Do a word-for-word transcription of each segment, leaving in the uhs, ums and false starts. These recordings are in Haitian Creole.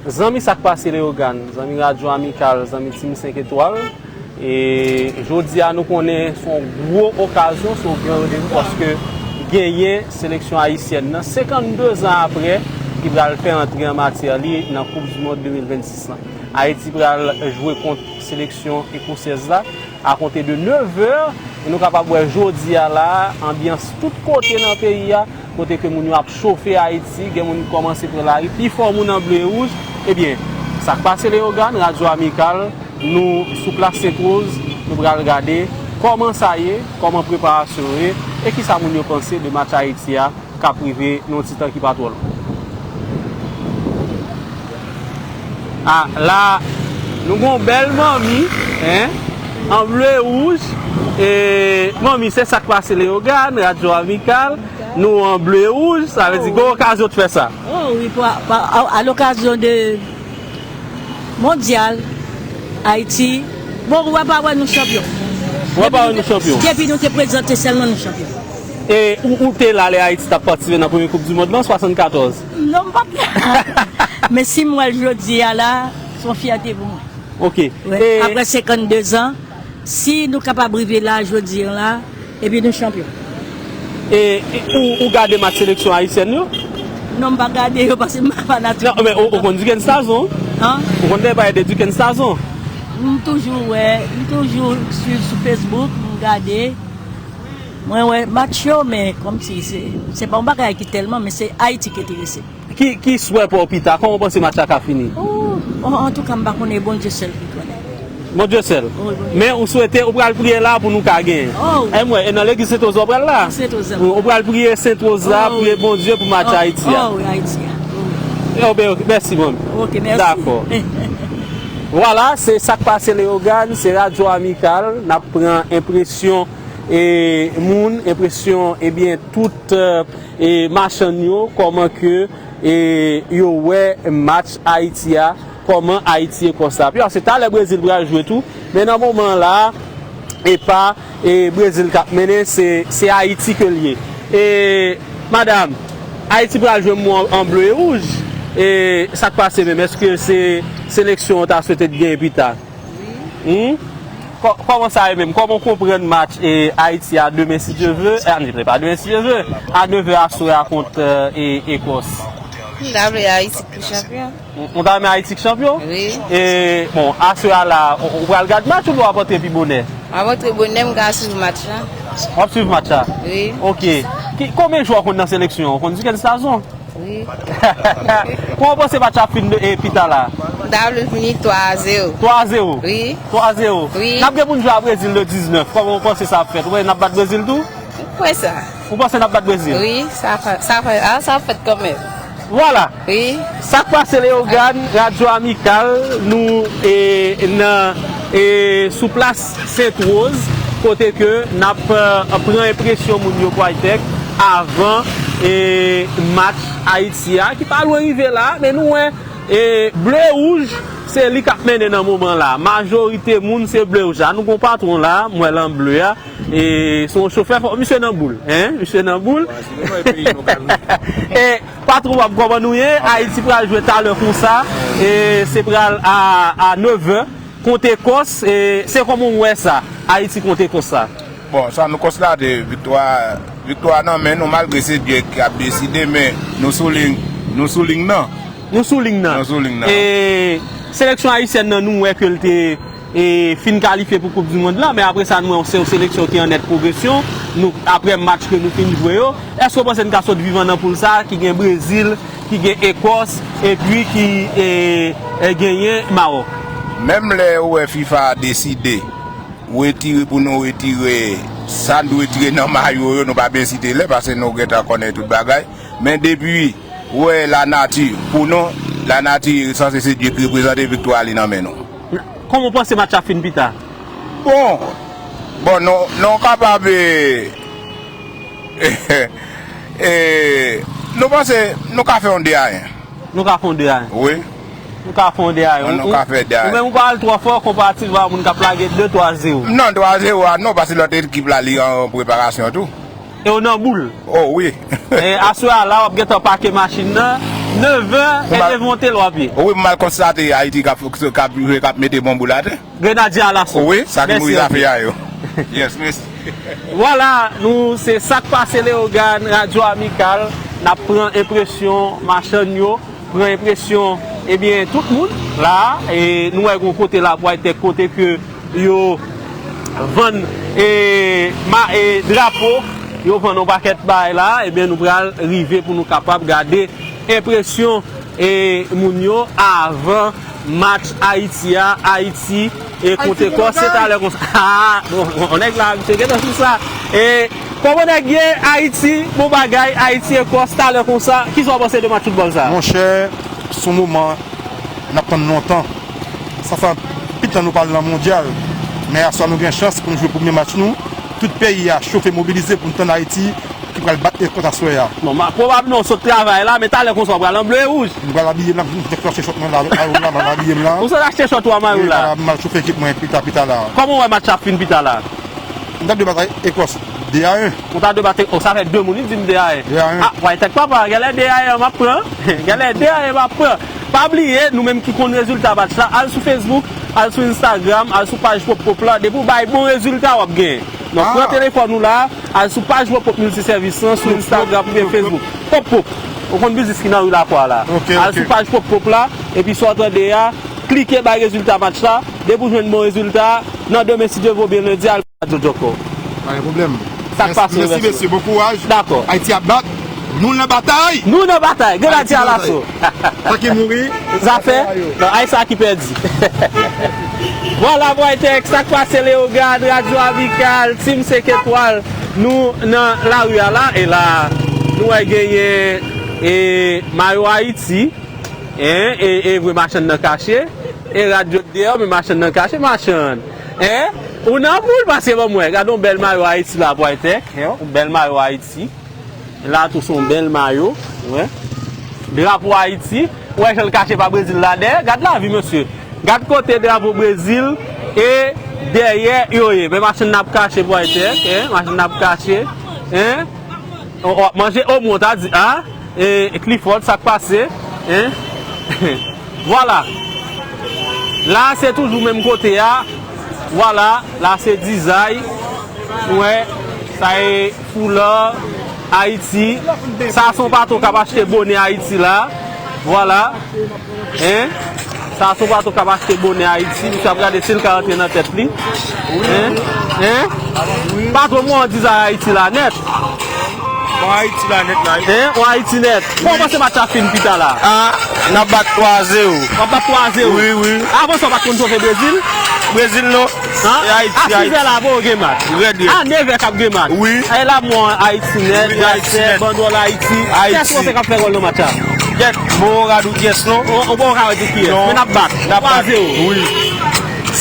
Zanmi, sa k pase Leyogàn, zanmi Radyo Amikal, zanmi Team senk Etwal. E jodi a nou konnen se yon gwo okazyon, se yon gran randevou paske genyen seleksyon ayisyèn nan senkannde zan apre ki pral fè antre an matyè li nan Koup di Mond de mil vennsis lan. Ayiti pral jwe kont seleksyon ekosèz la akonte de nevè. E nou kapab wè jodi a la, anbyans tout kote nan peyi a, kote ke moun yo ap chofe Ayiti, gen moun ki kòmanse pran lari, pifò moun an ble e wouj. Ebyen, sa k pase Leyogàn, Radyo Amikal, nou sou plas Sentwoz, nou pral gade kòman sa ye, kòman preparasyon yo ye, e kisa moun yo panse de match Ayiti a k ap rive nan yon ti tan ki pa twò lwen. A, la, nou gon bèl manmi, en, an ble e wouj. E, manmi, se sa k pase Leyogàn, Radyo Amikal, nou an ble e wouj, sa vle di, gon okazyon de fè sa. Oh, wi, pou, a, a, a lokazyon de Mondyal, Ayiti. Bon, w ap pa wè nou chanpyon. W ap pa wè nou chanpyon. Depi nou te prezante sèlman nou chanpyon. E ou, ou te la lè Ayiti t ap patisipe nan premye Koup di Mond lan, swasannkatòz? Non, m pa t la. Men si m wè l jodi a la, se yon fyète pou mwen. Ok. Wi. E apre senkannde zan, si nou kapab rive la jodi a la, epi nou chanpyon. E, e ou, ou gade match seleksyon ayisyèn yo? Non, m pa gade yo paske m pa fanatik. Non, men ou, ou konn Duckens Tazon? An? Ou konn de bagay de Duckens Tazon? M toujou wè, m toujou swiv sou Facebook, m gade. Mwen wè match yo, men kòmsi se, se pa yon bagay ki tèlman, men se Ayiti ki enterese m. Ki, ki swè pa w pita? Kòman w panse match la ka fini? Oh, an, antouka, m pa konnen, Bondye sèl ki konnen. Bondye sèl. Wi, Bondye. Men ou swete, ou pral priye la pou nou ka genyen. Oh. E mwen, e nan legliz Sentwoz ou pral la? Sentwoz. Ou pral priye Sentwoz la, oh, priye Bondye pou match Ayiti a. Oh, wi, Ayiti a. Oh, wi. Yo, ben, ok, mèsi, mwen. Ok, mèsi. Dakò. Vwala, se sa k pase Leyogàn, se Radyo Amikal, n ap pran enpresyon e moun, enpresyon, ebyen, tout, e, machann yo, kòman ke, e, yo wè match Ayiti a, kòman Ayiti e Ekòs la. Paske talè Brezil pral jwe tou, men nan moman la, e pa, e, Brezil k ap mennen, se, se Ayiti ke l ye. E, madam, Ayiti pral jwe mwen an ble e wouj. E, sa k pase menm? Èske se seleksyon w ta swete t genyen pita? Wi. Hmm? Kò-, kòman sa ye menm? Kòman w konprann match, e, Ayiti a demen, si Dye ve, e, a, pa demen, si Dye ve, a nevè aswè a kont, e, e, Ekòs? M ta vle Ayiti ki chanpyon. Ou, ou ta renmen Ayiti ki chanpyon? Wi. E, bon, aswè a la, ou, ou pral gad match oubyen w ap antre pi bonè? M ap antre bonè, m ka swiv match la. W ap swiv match la? Wi. Ok. Ki, konbyen jwè w konn nan seleksyon an? Ou konn Duckens Tazon? Wi. Kòman w panse match ap fin de, e, pita la? M ta vle l fini twa a zewo. Twa a zewo? Wi. Twa a zewo? Wi. N ap gen pou n jwe a Brezil le diznèf. Kòman w panse sa ap fèt? Ou panse n ap bat Brezil tou? M kwè sa. Ou panse n ap bat Brezil? Wi, sa fè, sa fè, a, sa ap fèt kanmenm. Vwala. Wi. Sa k pase Leyogàn, Radyo Amikal, nou, e, nan, e, sou plas Sentwoz, kote ke n ap, e, pran enpresyon moun yo Kwaytèk avan, e, match Ayiti a, ki pa lwen rive la, men nou wè, e, ble e wouj, se li k ap mennen nan moman la. Majorite moun se ble e wouj la. Nou gon patwon la, m wè l an ble a. E se yon chofè, fò, misye nan boul, en? Misye nan boul. E, patwon, kòman nou ye? Ayiti pral jwe talè konsa. E se pral a, a nevè kont Ekòs. E se kòman w wè sa, Ayiti kont Ekòs sa? Bon, sa nou konstate, viktwa, viktwa nan men nou, malgre se Dye k ap deside, men nou sou liy, nou sou liy nan. Nou sou liy nan. Nou sou liy nan. E seleksyon ayisyèn nan, nou wè ke l te e, fin kalifye pou Koup di Mond lan, men apre sa, nou wè se yon seleksyon ki an nèt pwogresyon. Nou, apre match ke nou fin jwe yo, èske w panse n ka sot vivan nan poul sa a, ki gen Brezil, ki gen Ekòs, epi ki, e, e, genyen Mawòk? Menm lè ou wè fifa deside retire pou nou retire sa n dwe retire nan mayo yo, nou pa byen site lè, paske nou gentan konnen tout bagay. Men depi ou wè lanati, pou nou, lanati sanse se Dye ki reprezante, viktwa li nan men nou. Kòman w panse match ap fin pita? Bon, bon, nou, nou kapab, e, e, nou panse nou ka fè yon de a yen. Nou ka fè yon de a yen? Wi. Nou ka fè yon de a yen. Bon, nou ka fè de a yen. Ou menm ou pa al twò fò konparativman a moun k ap lage de twa zewo. Non, twa zewo a non, paske lòt ekip la li an preparasyon tou. E w nan boul. Oh, wi. E, aswè a la, w ap gentan pake machin nan, Nevè e devan yon tèl w ap ye. Wi, m al konstate Ayiti k ap, k ap jwe, k ap mete bonbou latè. Grenadye Alaso. Wi, sa ki Moyiz a fè a yo. Yes, mèsi. Vwala, nou se Sak Pase Leyogàn, Radyo Amikal. N ap pran enpresyon machann yo, pran enpresyon, ebyen, tout moun la. E nou wè gon kote la, Bwaytèk, kote ke yo vann e, ma, e drapo, yo vann yon pakèt bagay la, ebyen, nou pral rive pou nou kapab gade enpresyon e moun yo avan match Ayiti a. Ayiti e kont Ekòs, se talè konsa. Ah, bon, bon, nèg la, misye gentan sou sa. E kòman nèg ye? Ayiti, bon bagay, Ayiti Ekòs, talè konsa. Kisa w panse de match foutbòl sa? Monchè, se yon moman n ap tann lontan. Sa fè anpil tan nou pa al nan mondyal. Men aswè a nou gen chans pou nou jwe premye match nou. Tout peyi a chofe, mobilize pou n tann Ayiti ki pral bat Ekòs aswè a. Bon, ma, pwobab non, sot travay la, men talè konsa w pral an ble e wouj. M pral abiye m la, m deklòche chòt mwen la, mayo m la, m al abiye m la. Ou sot achte chòt ou a mayo la? Wi, m al, m al chofe ekip mwen pita pita la. Kòman w wè match la ap fin pita la? M ta dwe bat Ekòs de a en. Ou ta dwe bat Ekòs, sa fè de moun li di m de a en. De a en. Ah, Bwaytèk papa, genlè de a en m ap pran. Genlè de a en m ap pran. Pa bliye, nou menm ki konn rezilta match la, al sou Facebook, al sou Instagram, al sou paj Pwòp Pwòp la, depi w bay bon rezilta, w ap genyen. Donk, pran telefòn ou la, al sou paj Pwòp Pwòp Miltisèvis lan, sou Instagram oubyen Facebook. Pwòp Pwòp. Ou konn biznis ki nan ri Lapwa la. Al sou paj Pwòp Pwòp la, epi sa w tande a, klike bay rezilta match la. Depi w jwenn bon rezilta, nan demen, si Dye vle, oubyen lendi, al Radyo Djòkò. Pa gen pwoblèm. Sa k pase, mèsi, mesye, bon kouraj. Dakò. Ayiti ap bat. Nou nan batay! Nou nan batay! Grenadye Alaso! Sa ki mouri. Zafè? Non, ay sa ki pèdi. Vwala, Bwaytèk, sa k pase, Leyogàn, Radyo Amikal, Team Senk Etwal. Nou nan lari a la, e la, nou wè genyen, e, mayo Ayiti. Hein? E, e vre machann nan kache. E rad yo deyò, men machann nan kache, machann. Hein? Ou nan boul, pase ban mwen. Gade yon bèl mayo Ayiti la, Bwaytèk. Hein? Yon bèl mayo Ayiti. La tou se yon bèl mayo. Wè. Drapo Ayiti. Ou wè jan l kache pa Brezil la dèyè. Gad lavi, mesye. Gad kote drapo Brezil e dèyè yo ye. Men machann nan ap kache, Bwaytèk. Hein? Machann nan ap kache. Hein? W ap manje omwen, w ta di, a? E, e Clifford, sa k pase? Hein? Vwala. La, se toujou menm kote a. Vwala, la, se Dizay. Ou wè, sa e foula Ayiti. Sa, se yon patwon k ap achte bonè Ayiti la. Vwala. Hein? Sa, se yon patwon k ap achte bonè Ayiti. Misye ap gade si l ka rantre nan tèt li. Hein? Hein? Patwon, mwen an Dizay Ayiti la nèt. Bon, Ayiti la nèt la. Hein? Bon, Ayiti nèt. Kòman w panse match la fin pita la? Ah, n ap bat twa zewo. W ap bat twa zewo? Wi, wi. Avan sa, w pa t konn sove Brezil? Brezil, non. Hein? E Ayiti, Ayiti. A sis è la, bon, gen match. Rèd, rèd. A nèf è k ap gen match. Wi. E la, mwen, Ayiti nèt, wi, Ayiti nèt. Bandwòl Ayiti. Ayiti. Kiyès w panse k ap fè gòl nan match la? Kèt, bon, rad ou kiyès, non? On, on, bon, ka di kiyès. Non. Men n ap bat. N ap bat. Twa zewo. Wi.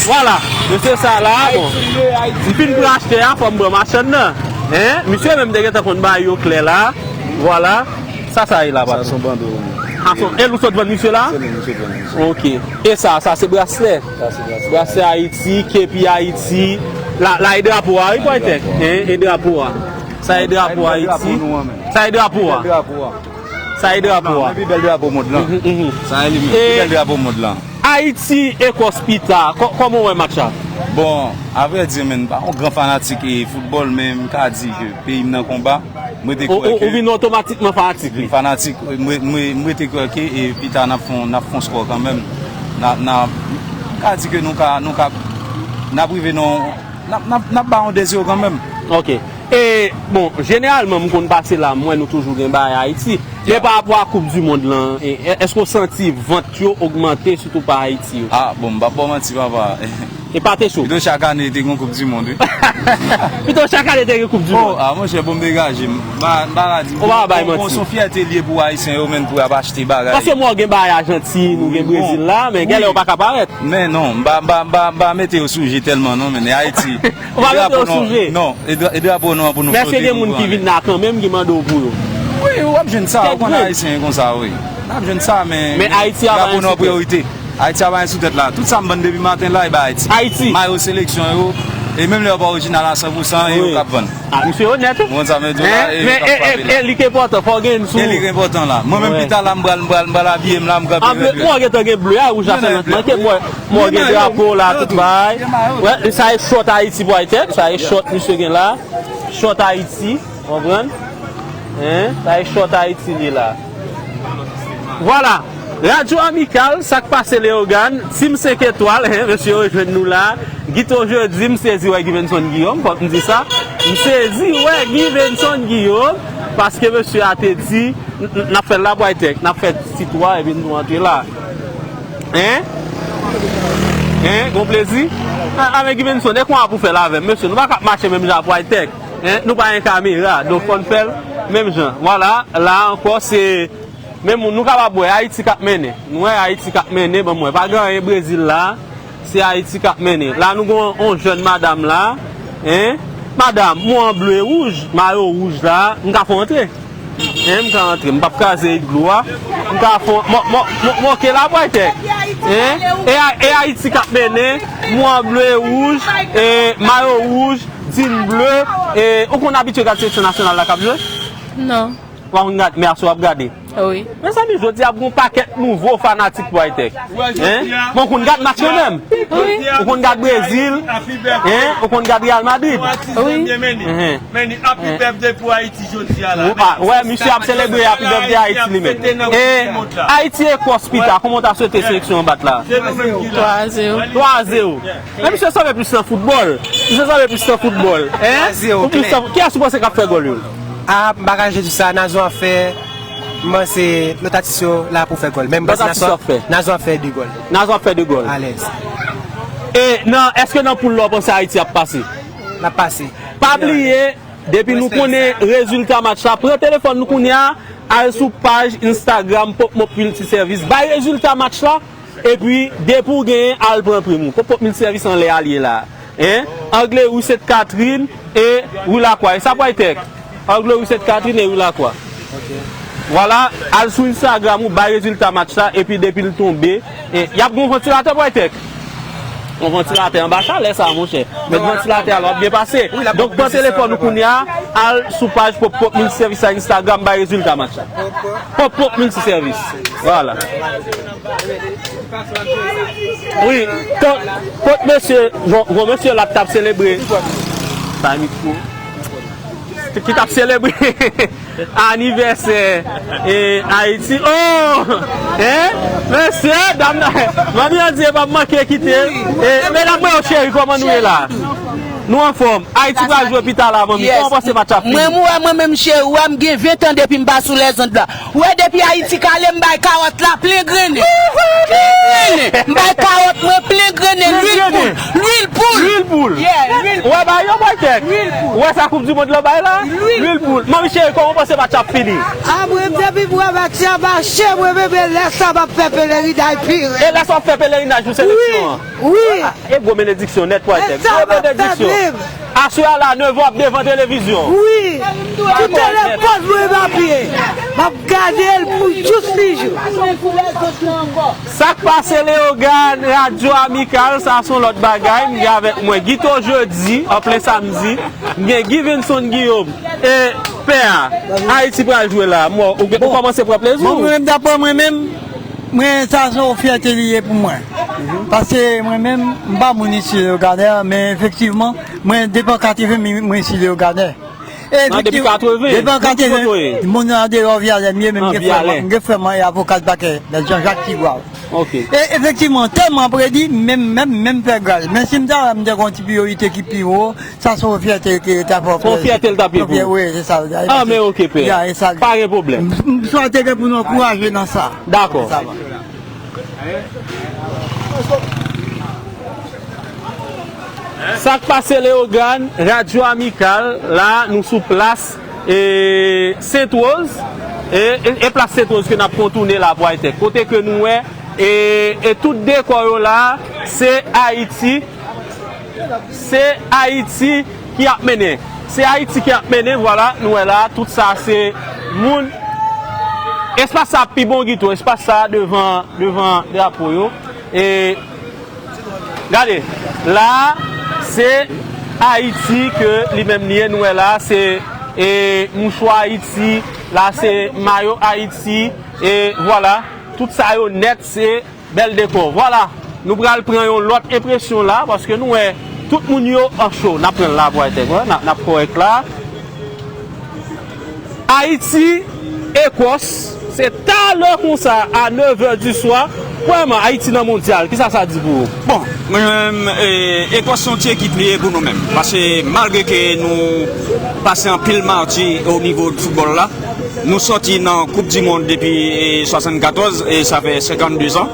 Vwala. Mesye sa la, bon. M fin pran achte a, fò m pran machann nan. Hein? Misye menm te gentan konn bagay yo klè la. Vwala. Sa, sa ye la, patwon? Sa se yon bandwòl, wi. A, se, e ou sot vann misye la? Se li, m sot vann misye. Ok. E sa, sa se braslè? Sa se braslè. Braslè Ayiti, kepi Ayiti. La, la e drapo a, wi, Bwaytèk. Hein, e drapo a. Sa e drapo Ayiti. Sa e drapo a. Sa e drapo a. Sa e drapo a. Pi bèl drapo mond lan. Mhm, mhm. Sa e li menm. Pi bèl drapo mond lan. Ayiti, Ekòs pita, kò-, kòman w wè match la? Bon, avrèdi, men, m pa yon gran fanatik e foutbòl, men m ka di ke peyi m nan konba. Mwen te kwè ke. Ou vin otomatikman fanatik li? Vin fanatik, mwen, mwen, mwen te kwè ke, e, pita n ap fè, n ap fè yon skò kanmenm. N a, n a, m ka di ke nou ka, nou ka, n ap rive nan, n ap, n ap, n ap ba yon de zewo kanmenm. Ok. E, bon, jeneralman, m konn pase la, m wè nou toujou gen bagay Ayiti. Men pa rapò a Koup di Mond lan, e, èske w santi vant yo ogmante, sitou pa Ayiti yo? Ah, bon, m p ap ba w manti, papa. E pa te cho? Pito chak ane te gen Koup di Mond, wi. Pito chak ane te gen Koup di Mond. Oh, ah, monchè, bon, m degaje m. M pa, m pa ka di. Ou pa bay manti. Bon, se yon fyète l ye pou Ayisyen yo, menm pou y ap achte bagay. Paske mwen gen bagay Ajantin, ou gen Brezil la, men genlè yo pa ka parèt. Men non, m pa, m pa, m pa, m pa mete yo sou je tèlman non, men Ayiti. Ou pa mete yo sou je? Non, e dra-, e drapo nou an pou nou flote pou nou. Men èske gen moun ki vin la kanmenm ki mande w pou yo? Wi, w ap jwenn sa, ou konn Ayisyen konsa, wi. N ap jwenn sa, men drapo nou an priyorite. Ayiti ap anyen sou tèt la. Tout sa m vann depi maten la, e ba Ayiti. Ayiti. Mayo seleksyon yo, E menm lè yo pa orijinal a san pou san, e yo k ap vann. Ah, misye onèt wi. Ou konn sa m vle di w la, e yo k ap frape la. E li k enpòtan, fò w gen sou. E li k enpòtan la. Mwen menm pita la, m pral, m pral, m pral abiye m la, m kanpe rèd. Mwen gentan gen ble a, wouj la sèlman manke, mwen gen drapo la, tout bagay. Wè, sa e short Ayiti, bòy tèt, sa e short misye gen la. Short Ayiti, w konprann? Hein? Sa e short Ayiti li la. Vwala. Radyo Amikal, sa k pase Leyogàn, Team senk etwal, hein, mesye yo jwenn nou la. Guito Jeudi, m sezi wè Givenson Guillaume, fòk m di sa. M sezi wè Givenson Guillaume, paske mesye a te di, n, n, n ap fè l la, bòy tèt, n ap fè ti twa, epi nou antre la. Hein? Hein? Gon plezi? A, a, men Givenson, e kouman pou fè l avè m, mesye, nou pa ka ap mache menm jan, bòy tèt. Hein? Nou pa gen kamera, donk fò n fè l menm jan. Vwala, la ankò, se Men moun, nou kapab wè Ayiti k ap mennen. Nou wè Ayiti k ap mennen, ban m wè. Pa gen anyen Brezil la, se Ayiti k ap mennen. La nou gen yon jèn madam la, hein? Madam, mwen an ble e wouj, mayo wouj la, m ka fè w antre. Hein, m ka antre, m p ap kraze iglou a. M ka fè w, mò, mò, mò, mòke la, bòy tèt. Hein? E, A- e Ayiti k ap mennen, mwen an ble e wouj, e mayo wouj, djin ble, e ou konn abitye gad seleksyon nasyonal la k ap jwe? Non. Ou pa konn gad, men aswè w ap gade. Wi. Mezanmi, jodi a ap gen yon pakèt nouvo fanatik pou Ayitèk. Hein? Bon, ou konn gad match kanmenm? Wi. Ou konn gad Brezil? Hein? Ou konn gad Real Madrid? Wi. Hein. Ou pa, wè, misye ap selebre Happy Birthday Haiti li menm. E Ayiti e Kòs pita, kòman w ta swete seleksyon an bat la? Twa a zewo. Twa a zewo. Men misye sanble plis nan foutbòl. Misye sanble plis nan foutbòl. Hein? Ou plis nan, kiyès ou panse k ap fè gòl yo? Ah, m pa ka jije sou sa, Nazon ap fè, m panse lòt atis yo la pou fè gòl. Men m panse Nazon ap fè de gòl. Nazon ap fè de gòl. Alèz. E nan, èske nan poul la w panse Ayiti ap pase? L ap pase. Pa bliye, depi nou konnen rezilta match la, pran telefòn nou kounye a, al sou paj Instagram Pop Mop Multiservice, bay rezilta match la, epi depi w genyen, al pran pri w. Pop Pop Multiservice anlè a l ye la. Hein? Angle Rue Sainte Catherine e Rue Lacroix. E sa pral tèk. Angle Rue Sainte Catherine e Rue Lacroix. Vwala, al sou Instagram ou bay rezilta match la, epi depi l tonbe, e, y ap gen yon vantilatè pral tèk. Yon vantilatè anba chalè sa, monchè. Met vantilatè a, l ap byen pase. Donk, pran telefòn ou kounye a, al sou paj Pop Pop Multiservice a Instagram, bay rezilta match la. Pop Pop Multiservice. Vwala. Wi, kot, kot mesye, gon, gon mesye la t ap selebre. Sa mikwo. Ki t ap selebre anivèsè, e, Ayiti. Oh! Hein? Mesye, dam nan, manmi an di e p ap manke kite. E, medam mwen yo cheri, kòman nou ye la? Nou anfòm. Ayiti pral jwe pita la, manmi. Kòman w panse match ap fini? Mwen, mwen, mwen menm cheri, w wè m gen ven tan depi m pa sou lèzond la. Ou wè depi Ayiti kale m bay kawòt la plen grennen. Plen grennen. M bay kawòt mwen plen grennen. Lwil poul. Lwil poul. Lwil poul. Yeah, lwil poul. Ou wè bay yo bwè kèk. Lwil poul. Ou wè sa koup di mond lan bay la? Lwil poul. Manmi cheri, kòman w panse match ap fini? Ah, mwen depi m wè match la mache, mwen menm lè sa m ap fè pelerinaj pi rèd. E lè sa w ap fè pelerinaj pou seleksyon an? Wi. E gwo benediksyon nèt pou Ayitèk. Gwo benediksyon. Aswè a la, nèf è ap devan televizyon. Wi. Ki telefòn mwen m apiye. M ap gade l pou jous li jou. Sa k pase Leyogàn, Radyo Amikal, sa se yon lòt bagay. M gen avèk mwen Guito Jeudi, an plen samdi. M gen Givenson Guillaume. E pè a, Ayiti pral jwe la. Mwen, ou, ou kòmanse pran plezi w? Bon, mwen menm, daprè mwen menm, Mwen, sa se yon fyète li ye pou mwen. Paske mwen menm, m pa moun isi Leyogàn, men efektivman, mwen depi an katreven, mwen isi Leyogàn. Nan, depi katreven? Depi an katreven, moun nan andeyò Vyalè m ye, men m gen frè mwen, m gen frè mwen e avoka Bakè, Mèt Jean Jacques Tigwav. Ok. E efektivman, tèlman predi, menm, menm, menm fè gaz. Men si m ta wè m te gen yon ti priyorite ki pi wo, Sa se yon fyète ke ta fè. Se yon fyète l t ap ye pou ou. Wi, se sa. Ah, men ok, pè. Ya, e sa. Pa gen pwoblèm. M, m swete ke pou nou ankouraje nan sa. Dakò. Sa va. Sa k pase Leyogàn, Radyo Amikal, la, nou sou plas, e, Sentwoz, e, e, e plas Sentwoz ke n ap kontounen la pou Ayitèk. Kote ke nou wè, e, e tout dekò yo la, se Ayiti, Se Ayiti ki ap mennen. Se Ayiti ki ap mennen, vwala, nou wè la, tout sa se moun. Espas sa pi bon, Guito, espas sa devan, devan drapo yo. E, gade, la, se Ayiti ke li menm li ye, nou wè la, se e, mouchwa Ayiti, la se mayo Ayiti, e vwala, tout sa yo nèt se bèl dekò. Vwala, nou pral pran yon lòt enpresyon la, paske nou wè tout moun yo an cho. N ap pran l la pou aytèk, wè, n ap, n ap kòrèk la. Ayiti, Ekòs, se talè konsa a nevè di swa. Premyèman, Ayiti nan mondyal, kisa sa di pou ou? Bon, mwen menm, e, Ekòs se yon ti ekip li ye pou nou menm. Paske malgre ke nou pase anpil mati o nivo foutbòl la, nou sòti nan Koup di Mond depi, e, swasannkatòz, e sa fè senkannde zan.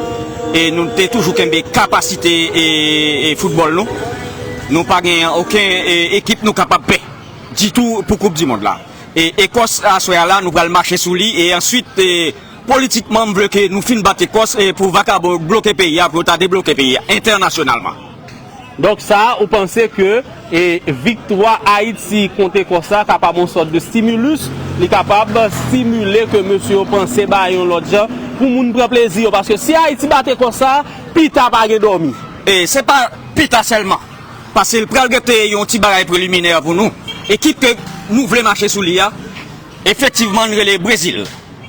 E nou te toujou kenbe kapasite, e, e foutbòl nou. Nou pa gen okenn, e, ekip nou kapab pè ditou pou Koup di Mond la. E Ekòs, aswè a la, nou pral mache sou li, e answit, e, politikman, m vle ke nou fin bat Ekòs, e pou vakabon bloke peyi a, pou yo ta debloke peyi a entènasyonalman. Donk sa, ou panse ke, e, viktwa Ayiti kont Ekòs la kapab yon sòt de stimulus, li kapab stimile ke mesye yo panse bagay yon lòt jan, pou moun pran plezi yo, paske si Ayiti bat Ekòs la, pita pa gen dòmi. E se pa pita sèlman, paske l pral rete yon ti bagay preliminè pou nou. Ekip ke nou vle mache sou li a, efektivman, n rele Brezil.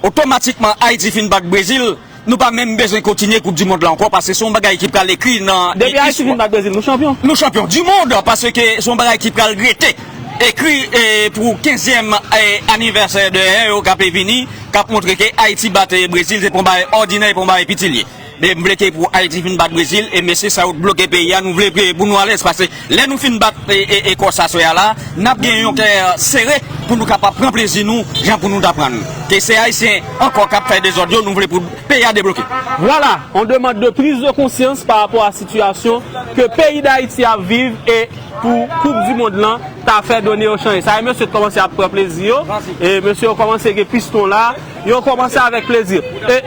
Otomatikman, Ayiti fin bat Brezil, nou pa menm bezwen kontinye Koup di Mond la ankò, paske se yon bagay ki pral ekri nan Depi Ayiti istwa. Fin bat Brezil, nou chanpyon. Nou chanpyon di mond, paske se yon bagay ki pral rete ekri, e, pou kenzyèm, e, anivèsè de yo k ap vini, k ap montre ke Ayiti bat, e, Brezil, se pa yon bagay òdinè, se pa yon bagay piti li ye. Men m vle ke pou Ayiti fin bat Brezil, e mesye sa yo t bloke peyi a, nou vle ke pou nou alèz, paske lè nou fin bat, e, e, Ekòs aswè a la, n ap gen yon kè sere pou nou kapab pran plezi nou, jan pou nou t aprann. Ke se Ayisyen ankò k ap fè dezòd yo, nou vle pou peyi a debloke. Vwala, on demande de prise de conscience par rapport à situation que peyi Dayiti ap viv e pou Koup di Mond lan ta fè done yo chanje. Sa e mesye t kòmanse ap pran plezi yo, e mesye yo kòmanse gen piston la, yo kòmanse avèk plezi. E,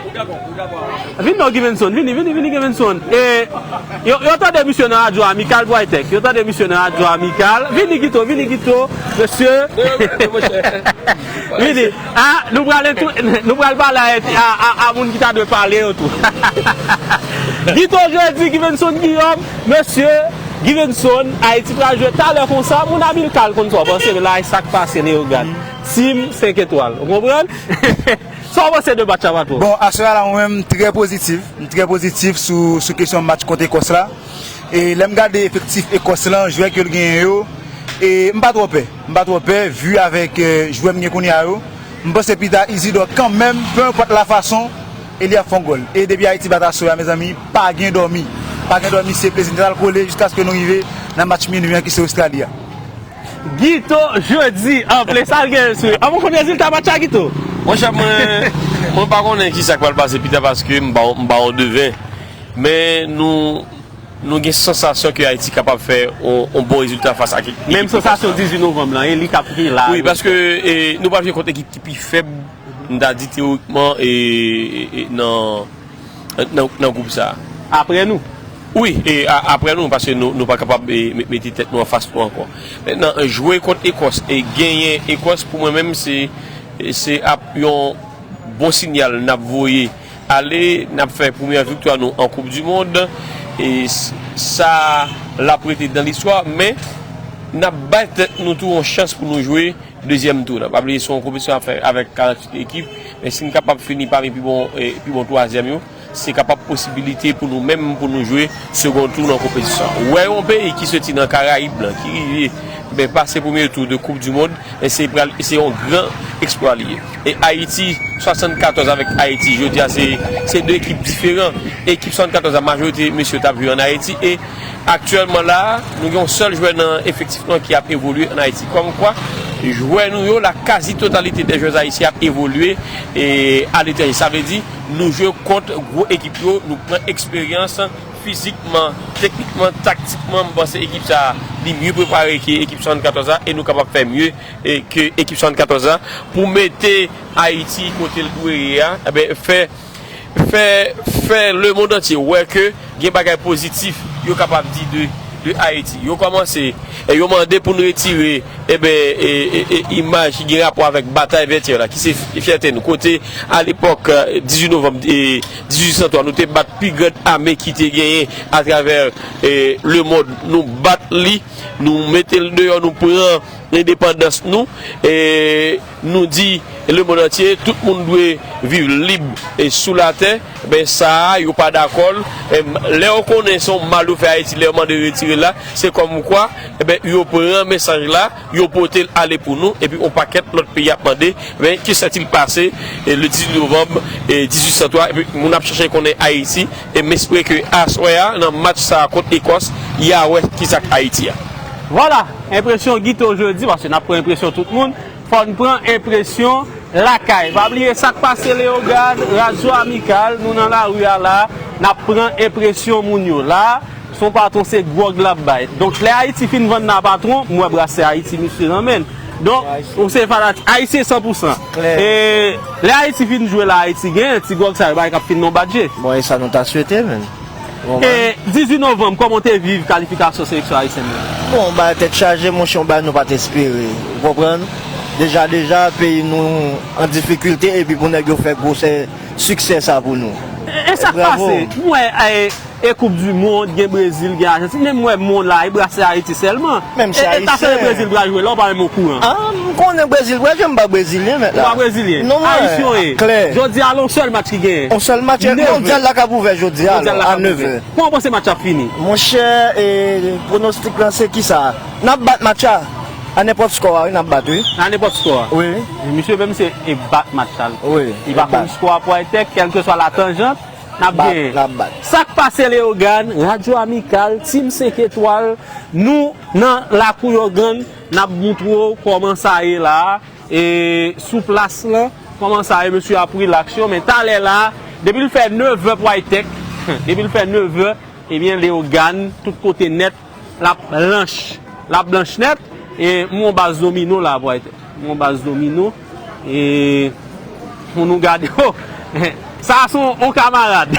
vin non, Givenson, vini, vini, vini, Givenson. E, yo, yo tande misye nan radyo Amikal, Bwaytèk. Yo tande misye nan radyo Amikal. Vini, Gito, vini, Gito, mesye. Vini. Ah, nou pral entou-, nou pral pale a, a, a, a moun ki ta dwe pale yo tou. Gito Jodi, Givenson Guillaume, mesye, Givenson, Ayiti pral jwe talè konsa, moun Amikal konn sa w panse, men la, e sa k pase, Leyogàn. Team senk etwal, ou konprann? Sa w panse de match la, patwon? Bon, aswè a la, mwen menm, m trè pozitif. M trè pozitif sou, sou kesyon match kont Ekòs la. E lè m gade efektif Ekòs lan, jwè ke l genyen yo, e m pa twò pè. M pa twò pè, vi avèk, e, jwè m gen kounye a yo. M panse pita Izidò kanmenm, pe enpòt la fason, e li ap fè yon gòl. E depi Ayiti bat aswè a, mezanmi, pa gen dòmi. Pa gen dòmi, se plezi nèt al kole jiskaske nou rive nan match minui an ki se Ostrali a. Gito Jodi, an ple sa l gen sou. An, mwen konn rezilta match la, Gito? Monchè, mwen, mwen pa konnen kisa k pral pase pita paske m pa, m pa yon deven. Men nou, nou gen sansasyon ke Ayiti kapab fè yon, yon bon rezilta fas ak ekip Ekòs la. Menm sansasyon dizuit novanm lan, e li k ap ki la. Wi, paske, e, nou pral jwe kont ekip ki pi fèb, m ta di teyorikman, e, e, e, nan, nan, nan gwoup sa a. Apre nou? Wi, e, a, apre nou, paske nou, nou pa kapab, e, me-, mete tèt nou anfas nou ankò. Mentnan, jwe kont Ekòs e genyen Ekòs, pou mwen menm, se, se ap yon bon sinyal n ap voye ale, n ap fè premyè viktwa nou an Koup di Mond. E s-, sa l ap rete nan listwa, men n ap bay tèt nou tou yon chans pou nou jwe dezyèm tou nan. Pa bliye, se yon konpetisyon ap fè avèk karanntuit ekip, men si n kapab fini pami pi bon, e, pi bon twazyèm yo, se kapab posibilite pou nou menm, pou nou jwe segon tou nan konpetisyon an. Wè yon peyi ki soti nan Karayib lan, ki rive, ben, pase premye tou de Koup di Mond, e se pral, se yon gran eksplwa li ye. E Ayiti, swasannkatòz avèk Ayiti, jodi a, se, se de ekip diferan. Ekip swasannkatòz la, majorite mesye t ap jwe ann Ayiti, e aktyèlman la a, nou gen yon sèl jwè nan efektif nou an ki ap evolye ann Ayiti. Kòmkwa, jwè nou yo, la kazi totalite dè jwè ayisyen ap evolye, e, aletranje. Sa vle di, nou jwe kont gwo ekip yo, nou pran eksperyans fizikman, teknikman, taktikman, m panse ekip sa a, li mye prepare ke ekip swasannkatòz la, e nou kapab fè mye, e, ke ekip swasannkatòz la, pou mete Ayiti kote l dwe ye a, e ben, fè, fè, fè lemonn antye wè ke gen bagay pozitif yo kapab di de de Ayiti. Yo kòmanse, e yo mande pou n retire, e ben, e, e, e, imaj ki gen rapò avèk batay vètyè la, ki se f-, fyète nou. Kote, alepòk, e, dizuit novanm, e, dizuit san twa, nou te bat pi grand ame ki te genyen atravè, e, lemonn. Nou bat li, nou mete l deyò, nou pran endepandans nou, e nou di lemonn antye, tout moun dwe viv lib e sou latè. Ben sa a, yo pa dakò l. E, lè yo konnen se yon mal yo fè Ayiti, lè yo mande retire l la, se kòmkwa, e ben, yo pran mesaj la, yo pote l ale pou nou, epi yon pakèt lòt peyi ap mande, ben, que s'est-il passé, e, le dizuit novanm, e, dizuit san twa, epi moun ap chèche konnen Ayiti, e m espere ke aswè a, nan match sa a kont Ekòs, y a wè ki sa k Ayiti a. Vwala, enpresyon Guito jodi, paske n ap pran enpresyon tout moun, fò n pran enpresyon lakay. Pa bliye sa k pase Leyogàn, Radyo Amikal, nou nan lari a la, n ap pran enpresyon moun yo la. Se yon patwon, se gwòg l ap bay. Donk, lè Ayiti fin vann la, patwon, m wè brasè Ayiti, misye nan men l. Donk, ou se fanatik Ayisyen san pou san. Klè. E lè Ayiti fin jwe la, Ayiti genyen, ti gwòg sa yo, bagay k ap fin nan bat je. Bon, e sa nou ta swete, menn. Ou konprann? E dizuit novanm, kòman w te viv kalifikasyon seleksyon ayisyèn nan? Bon, bagay tèt chaje, monchè, yon bagay nou pa t espere. Ou konprann? Deja, deja, peyi nou an difikilte, epi pou nèg yo fè gwosè siksè sa pou nou. E, e sa k pase? M wè, e, e koup di mond, gen Brezil, gen Ajantin, men m wè mond la, e brase Ayiti sèlman. Menm si Ayisyen. E, e ta sere Brezil pral jwe la, ou pa menm okouran. Ah, m konnen Brezil pral jwe, m pa Brezilyen, mèt la. Ou pa Brezilyen? Non, mwen. Ayisyen w ye. Klè. Jodi a, la, yon sèl match ki genyen. Yon sèl match, mondyal la k ap ouvè jodi a, a nèf è. Kòman w panse match ap fini? Monchè, e, pwonostik lan se kisa? N ap bat match la. A nenpòt skò a, wi, n ap bat, wi. A nenpòt skò a? Wi. Misye menm se e bat match la. Wi, li pa konn skò a pwaytèk, kèlkeswa latanjant, n ap genyen. N ap bat. Sa k pase Leyogàn, Radyo Amikal, Team senk etwal, nou nan lakou Yògann, n ap moutre w kòman sa ye la a. E sou plas lan, kòman sa ye, mesye ap rilaks yo, men talè la, depi l fè nevè pwaytèk, depi l fè nevè, ebyen, Leyogàn, tout kote nèt, l ap blanch, l ap blanch nèt, e m wè yon baz domino la, pwaytèk, m wè yon baz domino, e pou nou gade, oh, sa se yon, yon kamarad,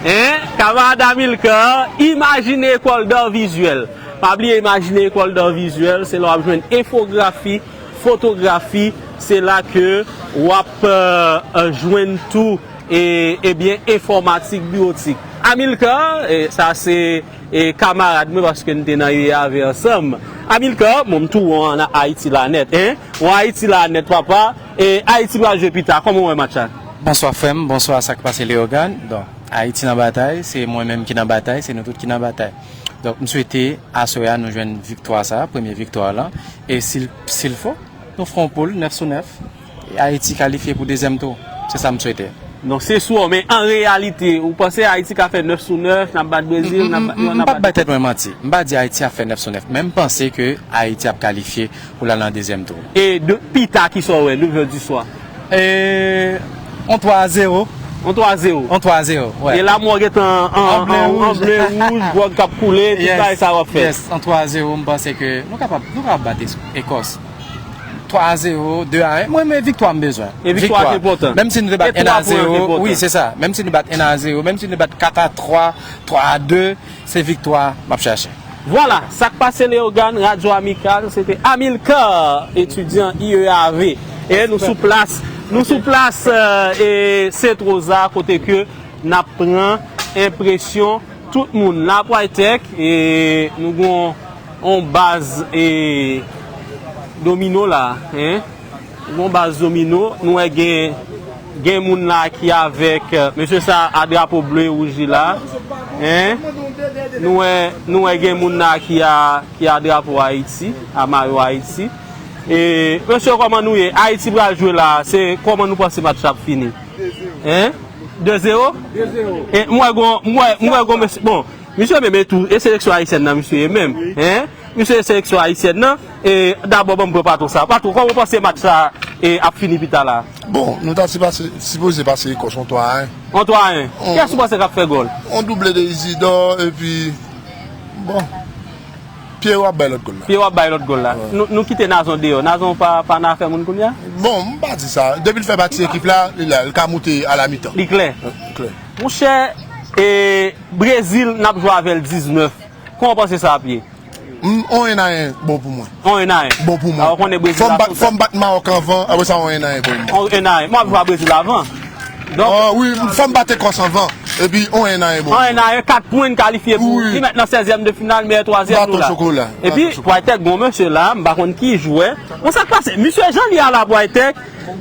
hein, kamarad Amilcar, Imajine École d'Art Visuel. Pa bliye Imajine École d'Art Visuel, se la w ap jwenn enfografi, fotografi, se la ke w ap, euh, euh, jwenn tou, e, ebyen, enfòmatik, biwotik. Amilcar, e, sa se, e, kamarad mwen, paske n te nan U E A V ansanm. Amilcar, bon, m tou wè w an Ayiti la nèt, hein? W an Ayiti la nèt, papa. E, Ayiti pral jwe pita, kòman w wè match la? Bonswa, frè m, bonswa, sa k pase, Leyogàn? Bon, Ayiti nan batay, se mwen menm ki nan batay, se nou tout ki nan batay. Donk, m swete aswè a nou jwenn viktwa sa, premye viktwa lan. E si l, si l fo, nou fè yon poul nèf sou nèf. E Ayiti kalifye pou dezyèm tou. Se sa m swete. Donk, se swè w, men an reyalite, ou panse Ayiti ka fè nèf sou nèf, n ap bat Brezil, n ap bat, yo, n ap bat. M p ap bay tèt mwen manti. M pa di Ayiti ap fè nèf sou nèf, men m panse ke Ayiti ap kalifye pou l al nan dezyèm tou. E de, pita, kisa w wè, neuf heures du soir? E, on twa a zewo. On twa a zewo. On twa a zewo, wè. E la, mwen gentan an, an, an, an ble wouj, gwòg k ap koule, tout bagay sa w ap fè. Yes, on twa a zewo, m panse ke nou kapab, nou kapab bat Ekòs. Twa a zewo, de a en. Mwen, men viktwa m bezwen. E viktwa ki enpòtan. Menm si nou te bat en a zewo, wi, se sa. Menm si nou bat en a zewo, menm si nou bat kat a twa, twa a de, se viktwa m ap chache. Vwala, sa k pase Leyogàn, Radyo Amikal, se te Amilcar, etidyan I E A V. E nou sou plas, nou sou plas, euh, e Sent Woz la, kote ke n ap pran enpresyon tout moun la, pwaytèk, e nou gon on baz, e domino la, hein? Gon baz domino, nou wè gen, gen moun la ki avèk, euh, mesye sa a drapo ble wouj li la, hein? Nou wè, nou wè gen moun la ki a, ki a drapo Ayiti, a mayo Ayiti. E, mesye, kòman nou ye? Ayiti pral jwe la, se kòman nou panse match la ap fini? Hein? De zewo? De zewo. E, m wè gon, m wè, m wè gon mesye, bon, misye menm e tou, e seleksyon ayisyèn nan, misye ye menm, hein? Misye seleksyon ayisyèn nan, e dabò ban m pran patwon sa. Patwon, kòman w panse match sa, e, ap fini pita la? Bon, nou ta sipase, sipoze pase Ekòs on twa a en. On twa a en. Kiyès ou panse k ap fè gòl? On double de Isidor, epi, bon, Pierrot ap bay lòt gòl la. Pierrot ap bay lòt gòl la. Nou, nou kite Nazon deyò. Nazon pa, pa nan afè moun kounye a? Bon, m pa di sa. Depi l fè pati ekip la, li la, li ka moute a la mitan. Li klè. Klè. Monchè, e, Brezil, n ap jwe avè l diznèf. Kòman w panse sa ap ye? On en a en bon pou mwen. On en a en. Bon pou mwen. Fò m bat, fò m bat Mawòk anvan, apre sa on en a en bon pou mwen. On en a en. Mwen ap jwe a Brezil avan. Donk, wi, fò m bat Ekòs anvan. Epi on en a en bon. On en a en, kat pwen n kalifye pou. Li mèt nan sèzyèm de final, meyè twazyèm nou la. Epi, Pwaytèk, gon mesye la, m pa konn ki jwè. Bon, sa k pase? Misye jan li a la, Pwaytèk.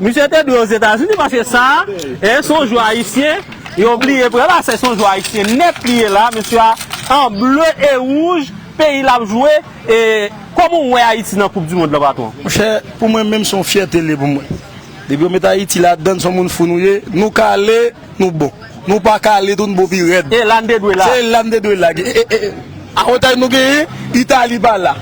Misye te dwe Ozetazini, paske sa, e, se yon jwè ayisyen. Yo bliye, Prè Lasè se yon jwè ayisyen nèt li ye la. Mesye a an ble e wouj, peyi l ap jwe. E kòman w wè Ayiti nan Koup di Mond lan, patwon? Monchè, pou mwen menm, se yon fyète li ye pou mwen. Depi yo met Ayiti ladann, se yon moun fou nou ye. Nou kale, nou bon. Nou pa kale tou, nou bon pi rèd. E la n te dwe la. Se la n te dwe la. E, e, e, avantay nou genyen, Itali pa la.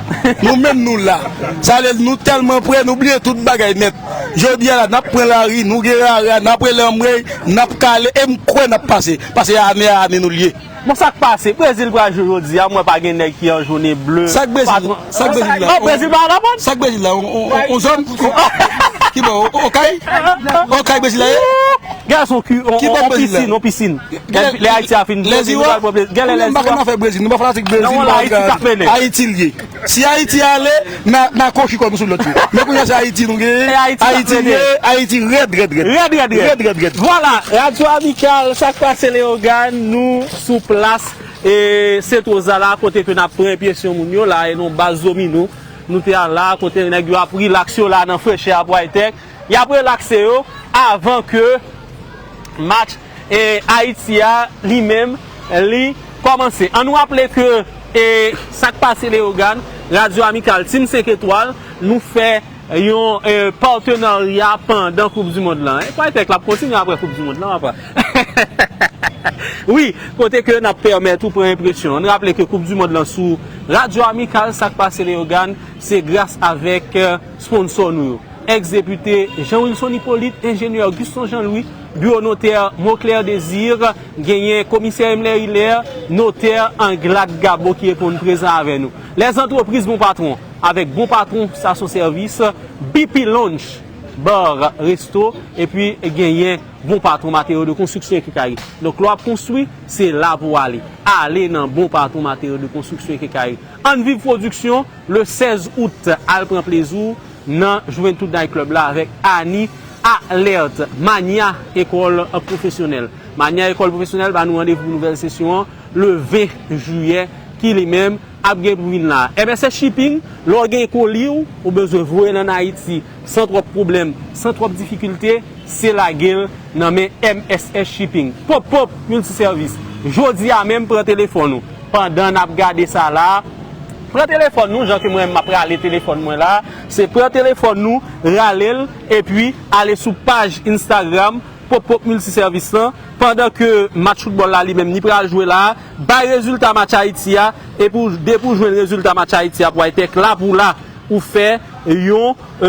Nou menm nou la. Sa vle di nou tèlman prè, nou bliye tout bagay nèt. Jodi a la, n ap pran lari, nou gen rara, n ap rele anmwey, n ap kale, e m kwè n ap pase. Paske ane a ane nou l ye. Bon, sa k pase? Brezil pral jwe jodi a, m wè pa gen nèg ki an jone ble. Sa k Brezil? Sa k Brezil la? Oh, Brezil pa nan pòt? Sa k Brezil la? On zòn? Kibò? Okay? Okay Brezil la ye? Gason ki on pisin, on pisin. Lè Ayiti a fin jwe, nou pral pran plezi. Genlè lèziwa. Nou pa fanatik Brezil, nou pa fanatik Brezil. Ayiti l ye. Si Ayiti ale, n a kochi kò nou sou lòt yo. Men kounye a se Ayiti nou genyen. Ayiti l ye, Ayiti rèd, rèd, rèd. Rèd, rèd, rèd. Rèd, rèd, rèd. Vwala, Radyo Amikal, sa k pase Leyogàn, nou sou plas e Sentwoz la la, kote ke n ap pran enpresyon moun yo la, e non baz domino. Nou te a la, kote nèg yo ap rilaks yo la nan frechè a Pwaytèk. Y ap relakse yo avan ke match e Ayiti a li menm li kòmanse. Ann nou raple ke e sa k pase Leyogàn, Radyo Amikal, Team senk Etwal, nou fè yon e patenarya pandan Koup di Mond lan. E Pwaytèk l ap kontinye apre Koup di Mond lan, papa. Wi, kote ke n ap pèmèt ou pran enpresyon. Ann raple ke Koup di Mond lan sou Radyo Amikal, sa k pase Leyogàn, se gras avèk e sponsò nou yo. Ex-depite Jean Wilson Hyppolite, enjenyè Guston Jean Louis, biwo notè Moclair Désir, genyen komisè Emler Hilaire, notè Anglade Gabo ki reponn prezan avè nou. Lèzantrepriz Bon Patwon, avèk Bon Patwon Stasyon Sèvis, B P Lounge, Bar, Resto, epi genyen Bon Patwon Materyo de Konstriksyon e Kenkayri. Donk, lè w ap konstwi, se la pou w ale. Ale nan Bon Patwon Materyo de Konstriksyon e Kenkayri. Ann viv pwodiksyon, le sèz out, al pran plezi w nan Juventud Night Club la avèk Annie Alerte, Mania École Professionnelle. Mania École Professionnelle ba nou randevou pou nouvèl sesyon an le ven jiyè ki li menm ap gen pou vin la. M S S Shipping, lè w gen koli w, ou bezwen voye l ann Ayiti san twòp pwoblèm, san twòp difikilte, se lage l nan men M S S Shipping. Pop Pop Multiservice. Jodi a menm, pran telefòn ou. Pandan n ap gade sa la, pran telefòn nou, jan ke mwen m ap rale telefòn mwen la, se pran telefòn nou, rale l, epi ale sou paj Instagram Pop Pop Multiservice lan, pandan ke match foutbòl la li menm li pral jwe la, bay rezilta match Ayiti a, epi w, depi w jwenn rezilta match Ayiti a, Pwaytèk la pou la, ou fè yon e,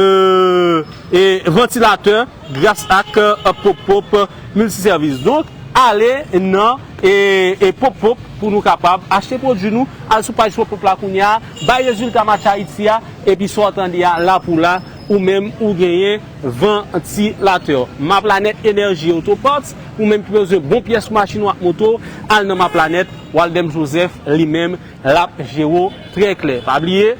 e, vantilatè gras ak e, Pop Pop Multiservice. Donk, ale nan e, e Pop Pop pou nou kapab achte pwodui nou, al sou paj Pop Pop la kounye a, bay rezilta match Ayiti a, epi sa w tande a la pou la, ou menm ou genyen vantilatè. Ma Planète Energy Auto Parts, ou menm ki bezwen bon pyès pou machin ou ak moto, al nan Ma Planète, Waldem Joseph, li menm, l ap jere w trè klè. Pa bliye,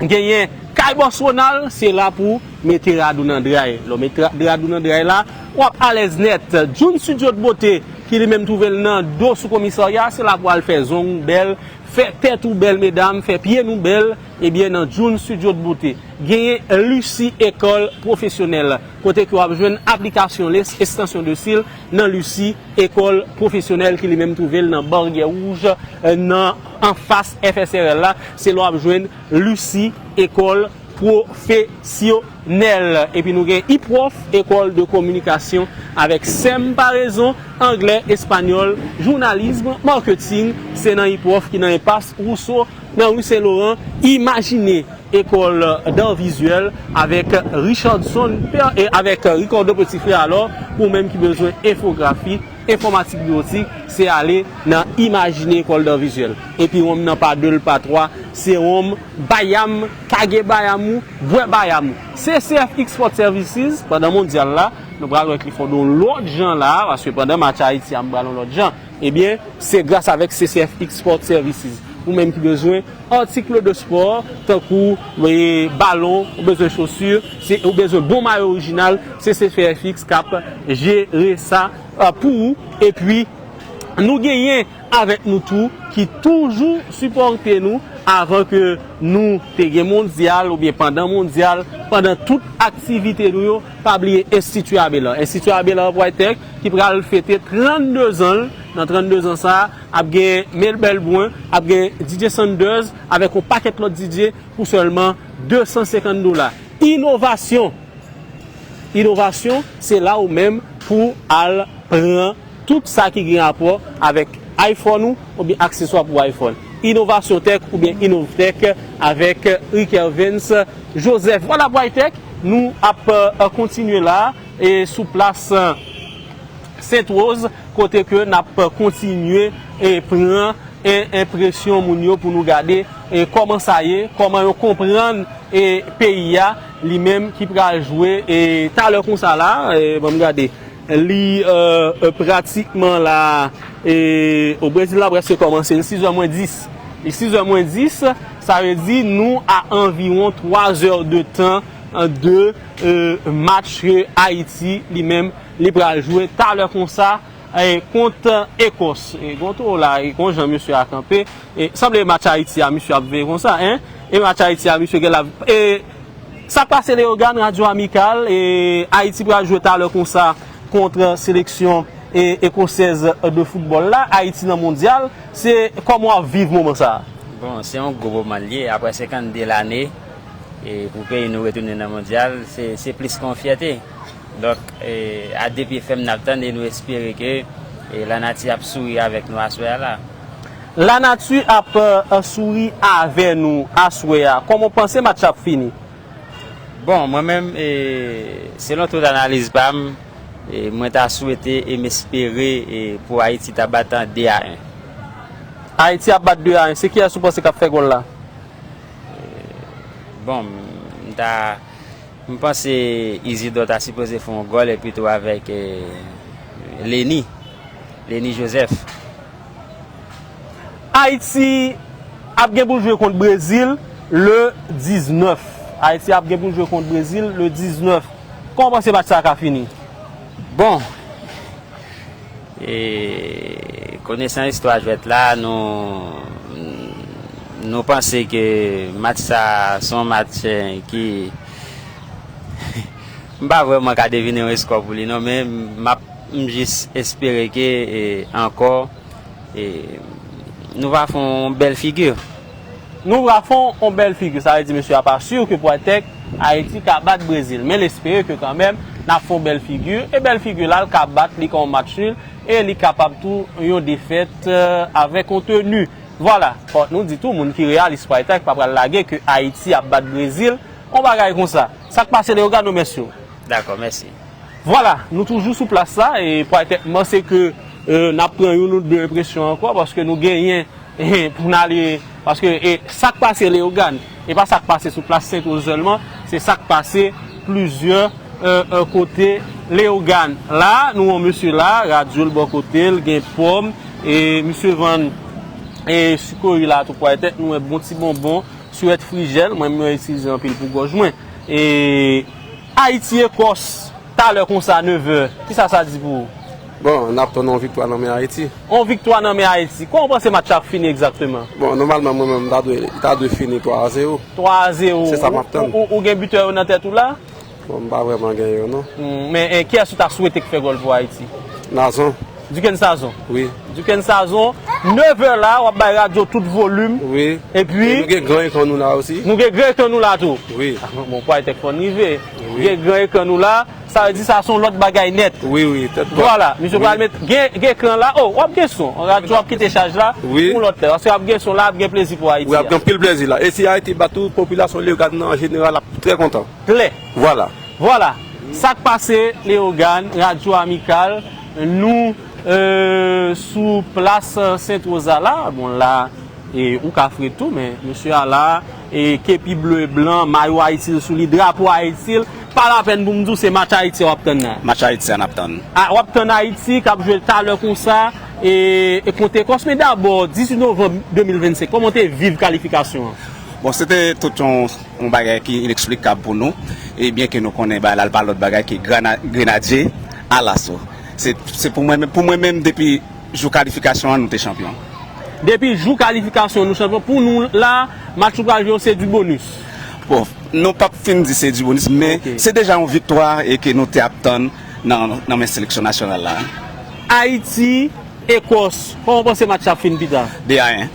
genyen Kay Bòs Ronald, se la pou mete rad ou nan dray. Lè w mete rad ou nan dray la, w ap alèz nèt. June Studio de Beauté, ki li menm twouve l nan do sou komisarya, se la pou al fè zong ou bèl, fè tèt ou bèl, medam, fè pye nou bèl, ebyen, nan June Studio de Beauté. Genyen Lucie École Professionnelle, kote ke w ap jwenn aplikasyon les, estansyon de sil nan Lucie École Professionnelle ki li menm twouve l nan Baryè Wouj, e, nan anfas F S R L la. Se la w ap jwenn Lucie École Professionnelle. Epi nou gen Iprof, École de Communication avec Sèm Paraison, anglè, espanyòl, jounalism, marketing, se nan Iprof ki nan enpas Rousseau, nan ri Sen Loran. Imajine École d'Art Visuel avèk Richardson, e avèk Ricardo Petit Frère, alò, pou ou menm ki bezwen enfografi, enfòmatik biwotik, se ale nan Imajine École d'Art Visuel. Epi wonm nan pa de, l pa twa, se wonm Bayam, kage Bayam ou, bwè Bayam ou. C C F X Sport Services, pandan mondyal la, nou pral wè Clifford yon lòt jan la, paske pandan match Ayiti a, m pral yon lòt jan. Ebyen, se gras avèk C C F X Sport Services. Ou menm ki bezwen article de sport, tankou, e, balon, ou bezwen chosi, se, ou bezwen bon mayo orijinal, se C F X k ap jere sa, e, pou ou. Epi, nou genyen avèk nou tou ki toujou sipòte nou avan ke nou te gen mondyal oubyen pandan mondyal, pandan tout aktivite nou yo, pa bliye Enstiti Abelard. Enstiti Abelard Pwaytèk ki pral fete trannde zan l. Nan trannde zan sa a, ap gen Melbèl Brun, ap gen D J Sanders avèk yon pakèt lòt D J pou sèlman de san senkant dola. Inovasyon! Inovasyon, se la ou menm pou al pran tout sa ki gen rapò avèk iPhone ou oubyen akseswa pou iPhone. Inovasyon Tech oubyen Innovtech avèk Rick Ervens Joseph. Vwala, Pwaytèk, nou ap, e, kontinye la, e, sou plas, e, Sentwoz, kote ke n ap kontinye, e, pran en-, enpresyon moun yo pou nou gade, e, kòman sa ye, kòman yo konprann, e, peyi a, li menm ki pral jwe, e, talè konsa la, e, ban m gade. Li, e, e, pratikman la, e, o Brezil la prèske kòmanse, li sizè mwens dis. Li sizè mwens dis, sa vle di nou a anviwon twa zè de tan, e, de, e, match ke Ayiti, li menm, li pral jwe talè konsa, e, kont Ekòs. E, gon toro la, e, gon jan mesye a kanpe. E, sanble match Ayiti a, misye ap veye konsa, en? E match Ayiti a, misye gen la, e, sa k pase, Leogane, Radyo Amikal, e, Ayiti pral jwe talè konsa kont seleksyon, e, ekosèz de foutbòl la, Ayiti nan mondyal. Se kòman w ap viv moman sa a? Bon, se yon gwo moman l ye, apre senkannde lane, e, pou peyi nou retounen nan mondyal, se, se plis ke yon fyète. Donk, e, a de pye fèm n ap tann e nou espere ke, e, lanati ap souri avèk nou aswè a la. Lanati ap, e, souri avè nou aswè a. Kòman w panse match la ap fini? Bon, mwen menm, e, selon tout analiz pa m, e, mwen ta swete e m espere, e, pou Ayiti ta bat an de a en. Ayiti ap bat de a en. Se kiyès ou panse k ap fè gòl la? Bon, m ta, m panse Isidor ta sipoze fè yon gòl epi tou avèk, e, Lenny, Lenny Joseph. Ayiti ap gen pou l jwe kont Brezil le diznèf. Ayiti ap gen pou l jwe kont Brezil le diznèf. Kòman w panse match sa a ka fini? Bon, e, konesan istwa jwèt la, nou, nou panse ke match sa a se yon match, e, ki, m pa vrèman ka devine yon eskò pou li non, men m ap, m jis espere ke, e, ankò, e, nou va fè yon bèl figi. Nou va fè yon bèl figi, sa vle di mesye a pa si ke pwatèk Ayiti ka bat Brezil, men l espere ke kanmenm n ap fè yon bèl figi, e bèl figi la l ka bat li kon yon match nul, e li kapab tou yon defèt, e, avèk yon teni. Vwala, fòk nou di tou, moun ki reyalis pwatèk pa pral lage ke Ayiti ap bat Brezil, yon bagay konsa. Sa k pase, Leogane, nou remèsye w. Dakò, mèsi. Vwala, nou toujou sou plas la, e pwatèk, m panse ke, e, n ap pran youn ou de enpresyon ankò, paske nou genyen, e, pou n ale, paske, e, sa k pase Leogane, e pa sa k pase sou plas Sentwoz sèlman, se sa k pase plizyè, e, e, kote Leogane. La, nou wè yon mesye la, radyo l bò kote l, gen pòm, e misye vann, e, sikori la tou pwatèk, nou wè bon ti bonbon, siwèt Frijèl, mwen menm mwen itilize anpil pou gòj mwen. E Ayiti Ekòs, talè konsa, nevè, kisa sa di pou ou? Bon, n ap tann yon viktwa nan men Ayiti. Yon viktwa nan men Ayiti. Kòman w panse match la ap fini egzakteman? Bon, nòmalman, mwen menm, m ta dwe, li ta dwe fini twa a zewo. Twa a zewo. Se sa m ap tann. Ou, ou, ou gen bitè yo nan tèt ou la? Bon, m pa vrèman gen yo, non. Hmm, men, e, kiyès ou ta swete k fè gòl pou Ayiti? Nazon. Duckens Nazon. Wi. Duckens Nazon, nevè la, w ap bay radyo tout volim. Wi. Epi? E nou gen gran ekran nou la osi. Nou gen gran ekran nou la tou. Wi. Ah, bon, pwatèk fò n rive. Wi. Gen gran ekran nou la, sa vle di sa se yon lòt bagay nèt. Wi, wi, tèt dwat. Vwala, misye pral met, gen, gen ekran la. Oh, w ap gen son. Radyo ap kite chaj la. Wi. Pou lòt lè. Paske ap gen son la, ap gen plezi pou Ayiti. Wi, ap gen anpil plezi la. E si Ayiti bat tou, popilasyon Leyogàn nan an jeneral ap trè kontan. Klè. Vwala. Vwala. Sa k pase, Leyogàn, Radyo Amikal, nou, e, sou plas Sentwoz la. Bon, la, e, ou ka fre tou, men mesye a la, e, kepi ble e blan, mayo Ayiti l sou li, drapo Ayiti l. Pa lapèn pou m di w se match Ayiti a w ap tann la. Match Ayiti a n ap tann. A, w ap tann Ayiti k ap jwe talè konsa, e, e kont Ekòs, men dabò, dizuit novanm de mil vennsenk, kòman w te viv kalifikasyon an? Bon, se te tout yon, yon bagay ki ineksplikab pou nou. E byen ke nou konnen bagay la, l pa lòt bagay ke Grana- Grenadye Alaso. Se se pou mwen menm, pou mwen menm, depi jou kalifikasyon an, nou te chanpyon. Depi jou kalifikasyon, nou chanpyon. Pou nou la, match nou pral jwe yo, se du bonus. Bon, nou p ap fin di se du bonus, men se deja yon viktwa e ke nou te ap tann nan, nan men seleksyon nasyonal la. Ayiti, Ekòs, kòman w panse match la ap fin pita? De a en.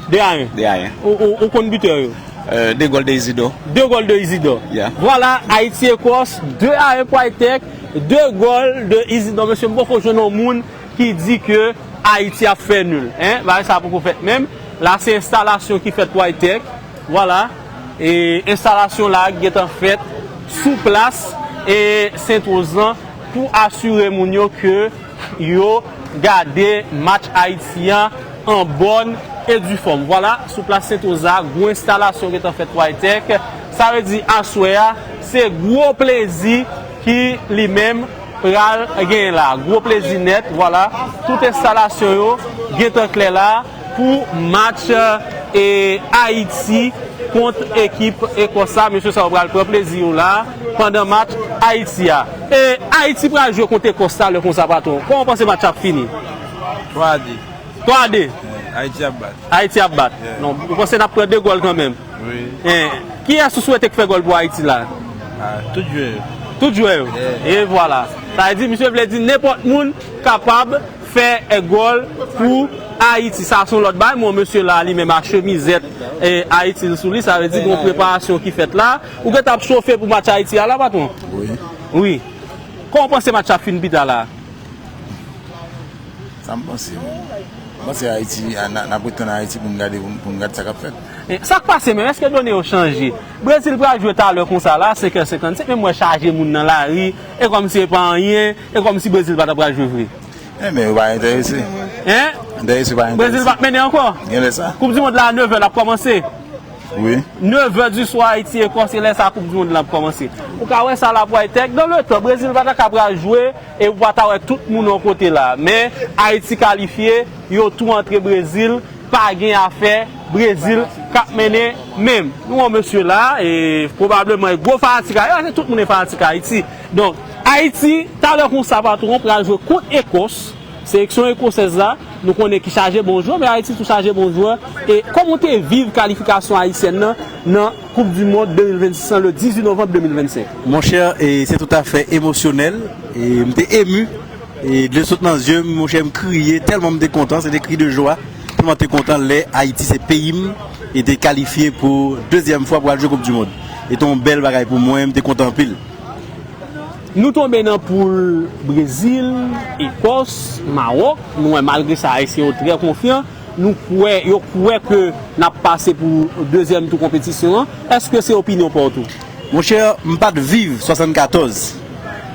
De a en. De a en. Ou, ou, ou konn bitè yo? Euh, de gòl de Isidor. De gòl de Isidor. Yeah. Vwala, Ayiti, Ekòs, de a en pou Ayitèk, de gòl de Isidor. Mesye, m poko jwenn yon moun ki di ke Ayiti ap fè nil. Hein? Bagay sa poko fèt menm. La, se enstalasyon ki fèt pou Ayitèk. Vwala. E enstalasyon la gentan fèt sou plas e Sentwozan pou asire moun yo ke yo gade match Ayiti an an bòn e di fòm. Vwala, sou plas Sentwozan, gwo enstalasyon gentan fèt pou Ayitèk. Sa vle di aswè a, se gwo plezi ki li menm pral genyen la. Gwo plezi nèt, vwala. Tout enstalasyon yo gentan klè la pou match e Ayiti kont ekip Ekòs la. Mesye sa yo pral pran plezi yo la pandan match Ayiti a. E Ayiti pral jwe kont Ekòs talè konsa, patwon. Kòman w panse match ap fini? twa a de. Twa a de. Ayiti ap bat. Ayiti ap bat. Yeah. Non, ou panse n ap pran de gòl kanmenm? Wi. Eh, kiyès ou swete k fè gòl pou Ayiti la? Ah, tout jwè yo. Tout jwè yo. E vwala. Sa vle di, misye vle di nenpòt moun kapab fè eh, gòl pou Ayiti. Sa se yon lòt bagay. Mwen, mesye la, li menm a chemizèt eh, Ayiti l sou li. Sa vle di, gon preparasyon ki fèt la. Ou gentan ap chofe pou match Ayiti a la, patwon? Wi. Wi. Kòman w panse match ap fin pita la? Sa m panse, menm. M panse Ayiti, a, n a- n ap ret tann Ayiti pou n gade, pou n- pou n gade sa k ap fèt. E, sa k pase menm? Èske done yo chanje? Brezil pral jwe talè konsa la, senk è senkannsenk, men m wè chaje moun nan lari, e kòmsi e pa anyen, e kòmsi Brezil pa ta pral jwe vre. Enben, yo pa enterese. Hein? Enterese pa Brezil enterese. p ap mennen ankò? Gen lè sa. Koup di mond la a nèf è l ap kòmanse. Wi. Nèf è di swa, Ayiti, Ekòs, e lè sa Koup di mond la ap kòmanse. Ou ka wè sa la pou Ayitèk. Dans le temps, Brezil pa ta ka pral jwe e ou pa ta wè tout moun yon kote la. Men Ayiti kalifye, yo tou antre Brezil, pa gen afè, Brezil k ap mennen menm. Nou wè mesye la, e pwobableman e gwo fanatik Ayiti, tout moun e fanatik Ayiti. Donk, Ayiti, talè konsa, patwon, pral jwe kont Ekòs. Seleksyon ekosèz la, nou konnen ki chaje bon jwè, men Ayiti tou chaje bon jwè. E kòman w te viv kalifikasyon ayisyèn nan nan Koup di Mond de mil vennsis lan, le dizuit novanm de mil vennsenk? Monchè, e se toutafè emosyonèl. E m te emu. E dlo sot nan zye m, monchè, m kriye tèlman m te kontan. Se te kri de jwa. Tèlman m te kontan lè Ayiti, se peyi m, e te kalifye pou dezyèm fwa pou al jwe Koup di Mond. E te yon bèl bagay pou mwen, m te kontan anpil. Nou tonbe nan poul Brezil, Ekòs, Mawòk. Nou wè malgre sa, Ayisyen yo trè konfyan. Nou kwè, yo kwè ke n ap pase pou dezyèm tou konpetisyon an. Èske se opinyon pa w tou? Monchè, m pa t viv swasannkatòz.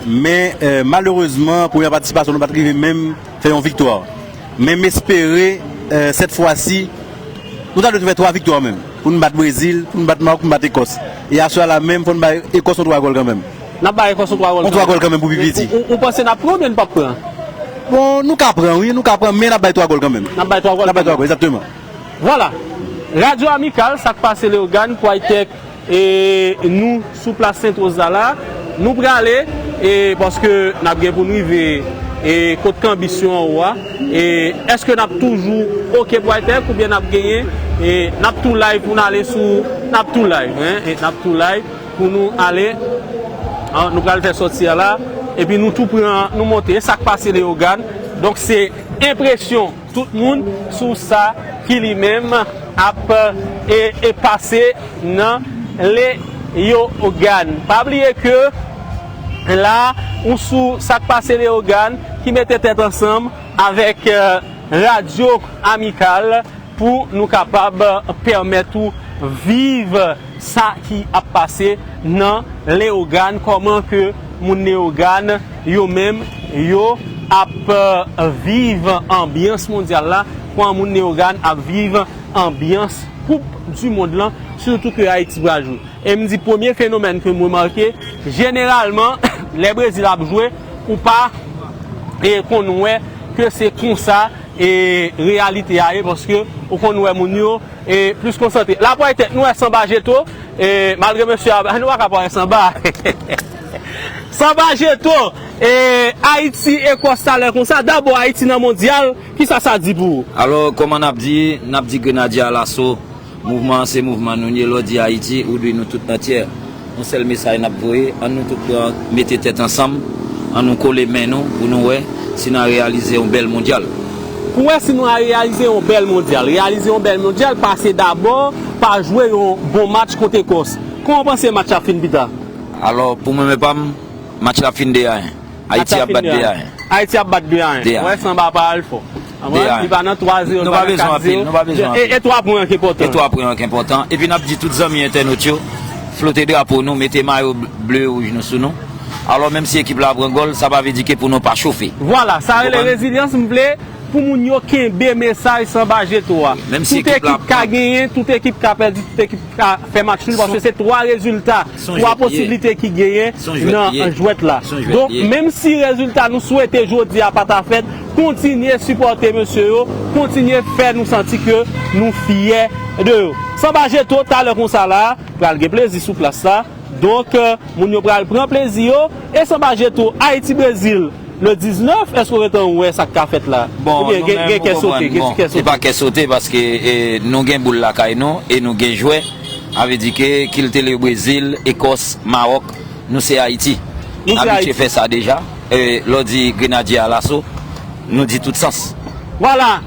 Men, eh, malerezman, premyè patisipasyon nou pa t rive menm fè yon viktwa. Men m espere, eh, sèt fwa si, nou ta dwe fè twa viktwa menm. Pou n bat Brezil, pou n bat Mawòk, pou n bat Ekòs. E aswè a la menm, fò n bay Ekòs yon twa gòl kanmenm. N ap bay Ekòs yon twa gòl. Yon twa gòl kanmenm pou pi piti. Ou, ou panse n ap pran oubyen n p ap pran? Bon, nou ka pran, wi, nou ka pran, men n ap bay twa gòl kanmenm. N ap bay twa gòl. N ap bay twa gòl, egzakteman. Vwala. Radyo Amikal, sa k pase Leyogàn, Kwaytèk, e nou sou plas Sentwozan la. Nou prale, e paske n ap gen pou n rive e kot kanbis yo anwo a. E èske n ap toujou oke Kwaytèk oubyen n ap genyen, e n ap tou live pou n ale sou, n ap tou live, en, e n ap tou live pou nou ale. An, nou pral fè sòti a la, epi nou tou pran, nou monte. E sa k pase Leyogàn. Donk, se enpresyon tout moun sou sa ki li menm ap e, e pase nan Leyogàn. Pa bliye ke la, ou sou sa k pase Leyogàn ki mete tèt ansanm avèk, eh, Radyo Amikal pou nou kapab pèmèt ou viv sa ki ap pase nan Leyogàn, kòman ke moun Leyogàn yo menm yo ap, eh, viv anbyans mondyal la, kòman moun Leyogàn ap viv anbyans Koup di mond lan, sitou ke Ayiti pral jwe. E m di premye fenomèn ke m remake, jeneralman, lè Brezil ap jwe, ou pa e konn wè Se konsa e reyalite a ye, paske ou konn wè moun yo e plis konsantre. La pway tèt nou wè Sanba Jeto, e malgre mesye a, nou pa ka pa wè Sanba. Sanba Jeto, e Ayiti e Kòs talè konsa. Dabò, Ayiti nan mondyal, kisa sa di pou ou? Alò, kòman n ap di, n ap di Grenadye Alaso, mouvman an se mouvman nou ye, lè w di Ayiti, ou di nou tout antyè. Yon sèl mesaj n ap voye, ann nou tout pran, mete tèt ansanm, ann nou kole men nou pou nou wè si n a reyalize yon bèl mondyal. Pou wè si nou a reyalize yon bèl mondyal. Reyalize yon bèl mondyal pase dabò pa jwe yon bon match kont Ekòs. Kòman w panse match la ap fin pita? Alò, pou mwen menm pa m, match la ap fin de a en. Ayiti ap bat de a en. Ayiti ap bat de a en. De a en. Wè, Sanba pa al fò. Anprann? Li pa nan twa zewo, li pa nan kat zewo. Nou pa bezwen anpil, nou pa bezwen anpil. E, e twa pwen an ki enpòtan. E twa pwen an ki enpòtan. Epi n ap di tout zanmi entènot yo, flote drapo nou, mete mayo ble wouj nou sou nou. Alò, menm si ekip la pran gòl, sa pa vle di ke pou nou pa chofe. Vwala, sa rele rezilyans, m vle pou moun yo kenbe mesaj Sanba Jeto a. Tout ekip ka genyen, tout ekip ka pèdi, tout ekip ka fè match nul, paske se twa rezilta, twa posiblite ki genyen nan jwèt la. Donk, menm si rezilta nou swete jodi a pa ta fèt, kontinye sipòte mesye yo, kontinye fè nou santi ke nou fyè de yo. Sanba Jeto, talè konsa la, pral gen plezi sou plas la. Donk, moun yo pral pran plezi yo. E Sanba Jeto, Ayiti Brezil, le diznèf, èske w gentan wè sa k ka fèt la? Bon, oubyen gen, gen kè sote, gen ti kè sote? E pa kè sote, paske, e, nou gen boul lakay nou e nou gen jwè. Sa vle di ke, kit li te le Brezil, Ekòs, Mawòk, nou se Ayiti. Nou abitye fè sa deja. E, lè w di Grenadye Alaso, nou di tout sans. Vwala.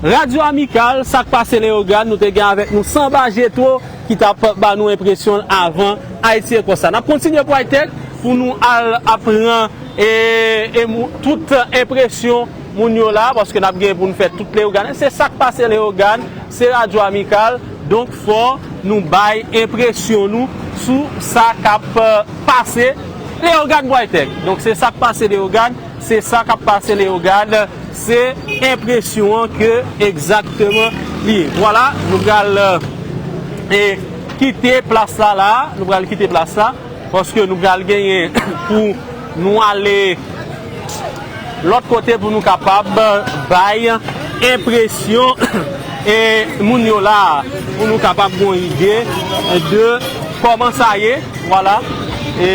Radyo Amikal, sa k pase Leyogàn, nou te gen avèk nou Sanba Jeto ki t ap ba nou enpresyon l avan Ayiti Ekòs la. N ap kontinye pway tèt pou nou al ap pran e, e mou-, tout enpresyon moun yo la, paske n ap gen pou n fè tout Leyogàn. Se sa k pase Leyogàn, se Radyo Amikal, donk fò nou bay enpresyon nou sou sa k ap, eh, pase Leyogàn pway tèt. Donk se sa k pase Leyogàn, se sa k ap pase Leyogàn, se enpresyon an ke egzakteman li ye. Vwala, nou pral, eh, e kite plas la la, nou pral kite plas la, paske nou pral genyen pou nou ale lòt kote pou nou kapab bay enpresyon e moun yo la, pou nou kapab gen yon ide de kòman sa ye, vwala. E